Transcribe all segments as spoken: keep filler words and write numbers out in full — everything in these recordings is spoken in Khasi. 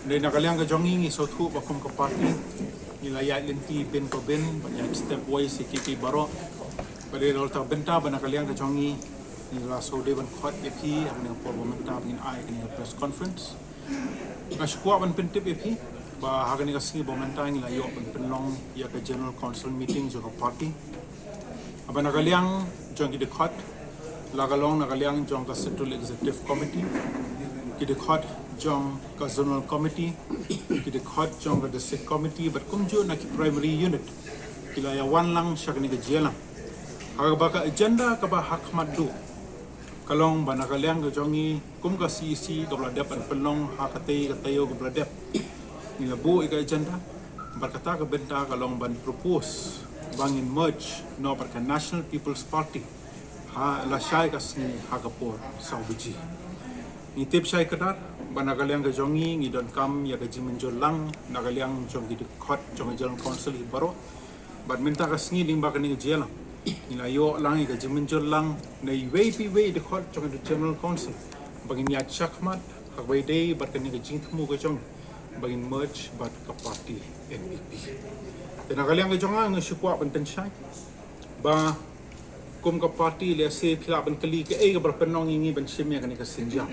Dei na ka liang ka jong ngi, ngi sngewthuh ba kum ka party ngi la ïaid lynti bin pa bin, ba ïaid step wise ïa kiei kiei baroh. Ba dei la ka bynta ba na ka liang ka jong ngi ngi la sngewdei ban khot ïa phi ha kane ka por ba mynta ba ngin ai kane ka press conference. Nga shu kwah ban pyntip ïa phi ba ha kane ka sngi ba mynta ngi la ïoh ban pynlong ïa ka General Council meeting jong ka party. Haba na ka liang jong ki dkhot, la ka long na ka liang jong ka Central Executive Committee, ki dkhot jong ka Zonal Committee, ki dkhot jong ka District Committee bad kumjuh na ki primary unit, ki la ïa wan lang sha kane ka jingïalang. Haba ka agenda kaba ha khmat duh ka long ba na ka liang ka jong ngi kum ka C E C kaba la dep ban pynlong ha katei ka taïew kaba la dep, ngi la buh ïa ka agenda. Bad kata ka bynta ka long ban propose ba ngin merge noh bad ka National People's Party ha lashai ka sngi ha ka por saw baje. Ngi tip shai kdar ba na ka liang ka jong ngi ngi donkam ïa ka jingmynjur lang na ka liang jong ki dkhot jong ka General Council hi baroh. Bad mynta ka sngi lyngba kane ka jingïalang ngi la ïoh lang ïa ka jingmynjur lang na iwei pa iwei i dkhot jong ka General Council ba ngin ïaid shakhmat ha kaba ïadei bad kane ka jingthmu ka jong ngi ba ngin merge bad ka party N P P. Te na ka liang ka jong nga, nga shu kwah ban pynshai ba kum ka party, lehse phi lah ban kylli kaei kaba la pynlong ïa ngi ban shim ïa kane ka sienjam.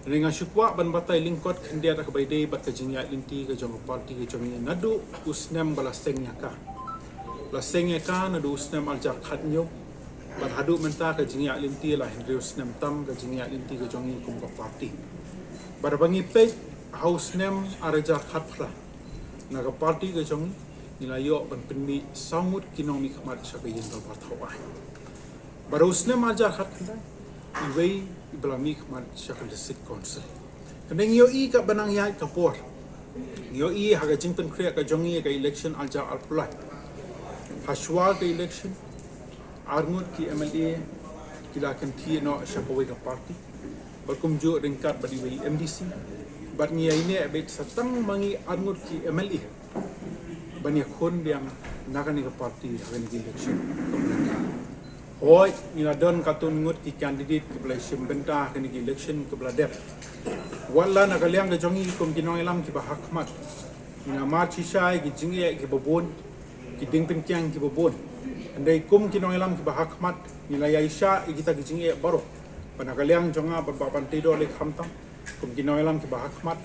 Te nga shu kwah ban batai lyngkot khyndiat ha kaba ïadei bad ka jingïaid lynti ka jong ka party ka jong ngi naduh u snem ba la seng ïa ka. La seng ïa ka naduh u snem ar hajar khathynñiew. Bad haduh mynta ka jingïaid lynti la hynriew snem tam ka jingïaid lynti ka jong ngi kum ka party. Bad haba ngi peit ha u snem ar hajar khatphra, na ka party ka jong ngi, ngi la ïoh ban pynmih saw ngut ki nongmihkhmat sha ka ïing dorbar thaw aiñ. Bad ha u snem ar hajar khatkhyndai, iwei iba la mihkhmat sha ka District Council. Hynrei ngi ïohi katba nang ïaid ka por, ngi ïohi ha ka jingpynkhreh ka jong ngi ha ka election ar hajar arphew lai, ha shuwa ka election, ar ngut ki M L A ki la kynthih noh sha kawei ka party, bad kumjuh ryngkat bad iwei i M D C. Bad ngi ïaineh beit sa tang ma ngi ar ngut ki M L A ban ïakhun biang na kane ka party ha kane ka election. Hooid, ngi la don katto ngut ki candidate kiba la shim bynta ha kane ka election kaba la dep. Wat la na ka liang ka jong ngi kum ki nongïalam kiba ha khmat, ngi la mad shisha ïa ki jingeh kiba bun, ki diengpyngkiang kiba bun. Hynrei kum ki nongïalam kiba ha khmat, ngi la ïaishah ïa kita ki jingeh baroh. Ba na ka liang jong nga bad Bah Banteidor Lake khamtam, kum ki nongïalam kiba ha khmat,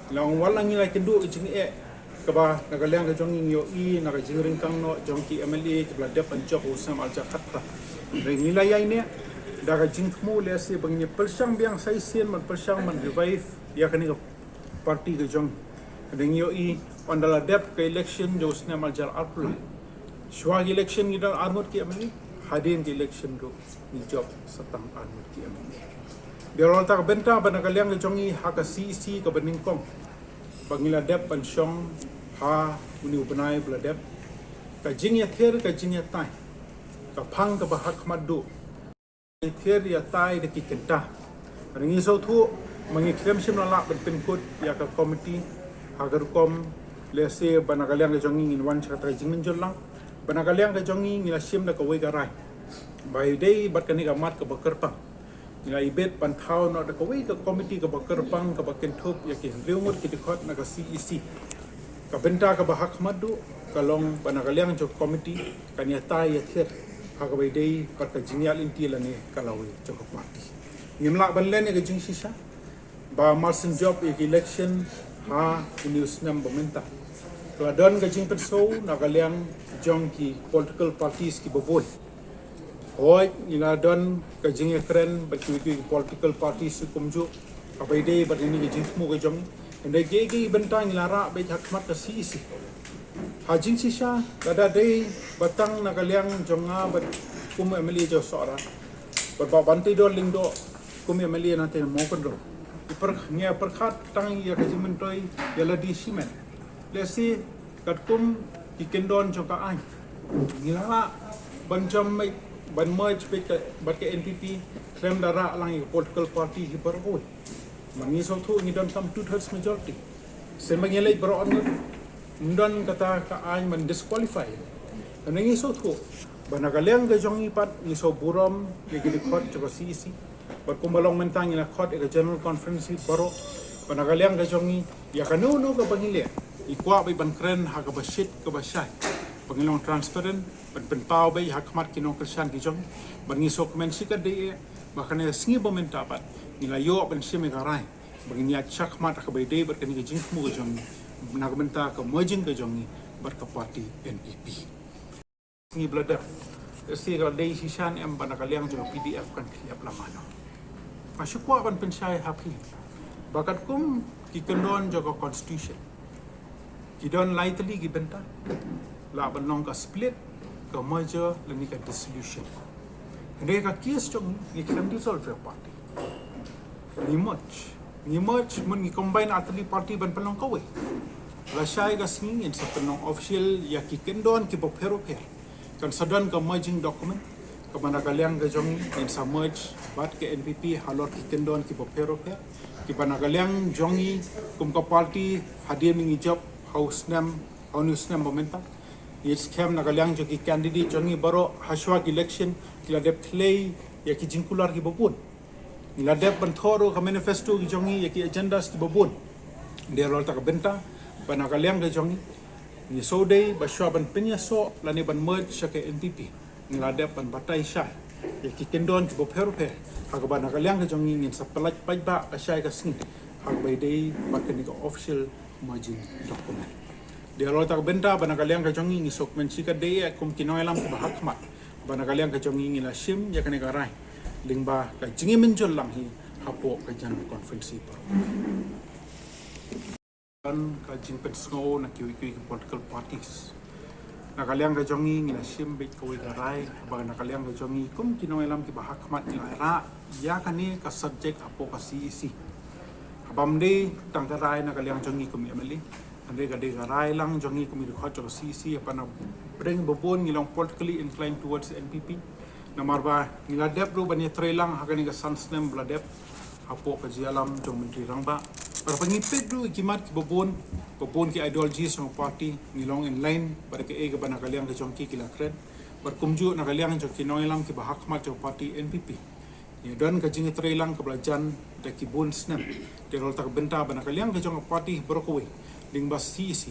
ngi la ong wat la ngi la ïakynduh ka jingeh kaba na ka liang ka jong ngi, ngi ïohi na ka jingryngkang noh jong ki M L A kiba la dep ban jop ha u snem ar hajar khatphra. Hynrei ngi la ïaineh da ka jingthmu lehse ba ngin ïa pyrshang biang sa shisien ban pyrshang ban revive ïa kane ka party ka jong ngi. Hynrei ngi ïohi ynda la dep ka election jong u snem ar hajar arphew lai, shuwa ka election ngi don ar ngut ki M L A, hadien ka election ruh ngi jop sa tang ar ngut ki M L A. Dei la ka bynta ba na ka liang ka jong ngi ha ka C E C kaba nyngkong ba ngi la dep ban shong ha une u bnai ba la dep, ka jingïathir ka jingïatai, ka phang kaba ha khmat duh, ïathir ïatai da ki kynta. Hynrei ngi sngewthuh ma ngi khlem shym la lah ban pynkut ïa ka committee ha ka rukom lehse ba na ka liang ka jong ngi ngin wan sha kata ka jingmynjur lang. Ba na ka liang ka jong ngi ngi la shim da kawei ka rai ba ïadei bad kane ka mat kaba kyrpang, ngi la ibit ban thaw noh da kawei ka committee kaba kyrpang kaba kynthup ïa ki hynriew ngut ki dkhot na ka C E C. Ka bynta kaba ha khmat duh ka long ba na ka liang jong ka committee kan ïatai ïathir ha kaba ïadei bad ka jingïaid lynti lane ka lawei jong ka party. Ngim lah ban len ïa ka jingshisha ba mar shen jop ïa ka election ha une u snem ba mynta, ka la don ka jingpynsaw na ka liang jong ki political parties kiba bun. Hooid, ngi la don ka jingïakren bad kiwei kiwei ki political parties kumjuh ha kaba ïadei bad kane ka jingthmu ka jong ngi. Hynrei kaei kaei bynta ngi la rah beit ha khmat ka C E C. Ha jingshisha, lada dei ba tang na ka liang jong nga bad kum u M L A jong Sohra bad Bah Banteidor Lyngdoh kum u M L A na tei Mawkynrew, ngi pyrkhat tang ïa ka jingmyntoi ïa lade shimet. Lehse katkum ki kyndon jong ka aiñ, ngi la lah ban jam, ban merge bad ka, bad ka N P P khlem da rah lang ïa ka political party hi baroh kawei. Ma ngi sngewthuh ngi donkam two thirds majority. Shen ba ngi leit baroh arngut, ym don kata ka aiñ ban disqualify. Hynrei ngi sngewthuh ba na ka liang ka jong ngi pat ngi sngewburom ïa ki dkhot jong ka C E C. Bad kumba long mynta ngi la khot ïa ka General Conference hi baroh. Ba na ka liang ka jong ngi, ïa kano kano kaba ngi leh, ngi kwah beit ban kren ha kaba shit kaba shai, ba ngi long transparent, ban pynpaw beit ha khmat ki nongkyrshan ki jong ngi. Bad ngi sngewkmen shikatdei eh ba kane ka sngi ba mynta pat ngi la ïoh ban shim ïa ka rai ba ngin ïaid shakhmat ha kaba ïadei bad kane ka jingthmu ka jong ngi na ka bynta ka merging ka jong ngi bad ka party N P P. Ngi ba la dep, eh, shi ka dei shisha em ba na ka liang jong ka P D F kan khlieh ap lama no. Nga shu kwah ban pynshai ha phi ba katkum ki kyndon jong ka constitution, ki don lai tylli ki bynta, lah ban long ka split, ka merger lane ka dissolution. Hynrei ka case jong ngi, ngi khlem dissolve ïa ka party. Ngi merge. Ngi merge, mut ngi combine ar tylli party ban pynlong kawei. Lashai ka sngi ngin sa pynlong official ïa ki kyndon kiba pher bapher. Kan sa don ka merging document kaba na ka liang ka jong ngi ngin sa merge bad ka N P P halor ki kyndon kiba pher bapher, kiba na ka liang jong ngi kum ka party, hadien ngi jop ha u snem, ha une u snem ba mynta, ngi skhem na ka liang jong ki candidate jong ngi baroh, ha shuwa ki election ki la dep khlei ïa ki jingkular kiba bun. Ngi la dep ban thoh ruh ka manifesto ki jong ngi ïa ki agendas kiba bun. Dei halor kata ka bynta ba na ka liang ka jong ngi, ngi sngewdei ba shuwa ban pynïasoh lane ban merge sha ka N P P, ngi la dep ban batai shai ïa ki kyndon kiba pher bapher, ha kaba na ka liang ka jong ngi ngin sa pyllait paidbah lashai ka sngi ha kaba ïadei bad kane ka official merging document. Dei halor kata ka bynta ba na ka liang ka jong ngi, ngi sngewkmen shikatdei eh kum ki nongïalam kiba ha khmat, ba na ka liang ka jong ngi ngi la shim ïa kane ka rai lyngba ka jingïamynjur lang hi hapoh ka General Conference baroh. Don ka jingpynsngew na kiwei kiwei ki political parties. Na ka liang ka jong ngi ngi la shim beit kawei ka rai ba na ka liang ka jong ngi kum ki nongïalam kiba ha khmat ngi la rah ïa kane ka subject hapoh ka C E C. Haba ym dei tang ka rai na ka liang jong ngi kum M L A, hynrei ka dei ka rai lang jong ngi kum ki dkhot jong ka C E C, haba na pdeng ba bun ngi long politically inclined towards N P P. Namar ba ngi la dep ruh ban ïatreilang ha kane ka san snem ba la dep hapoh ka jingïalam jong Myntri Rangbah. Bad haba ngi peit ruh ïa ki mat kiba bun, ba bun ki ideologies jong ka party, ngi long in line bad kaei kaba na ka liang ka jong ki ki la kren. Bad kumjuh na ka liang jong ki nongïalam kiba ha khmat jong ka party N P P, ngi don ka jingïatreilang kaba la jan da ki bun snem. Dei halor kata ka bynta ba na ka liang ka jong ka party baroh kawei, lyngba C E C,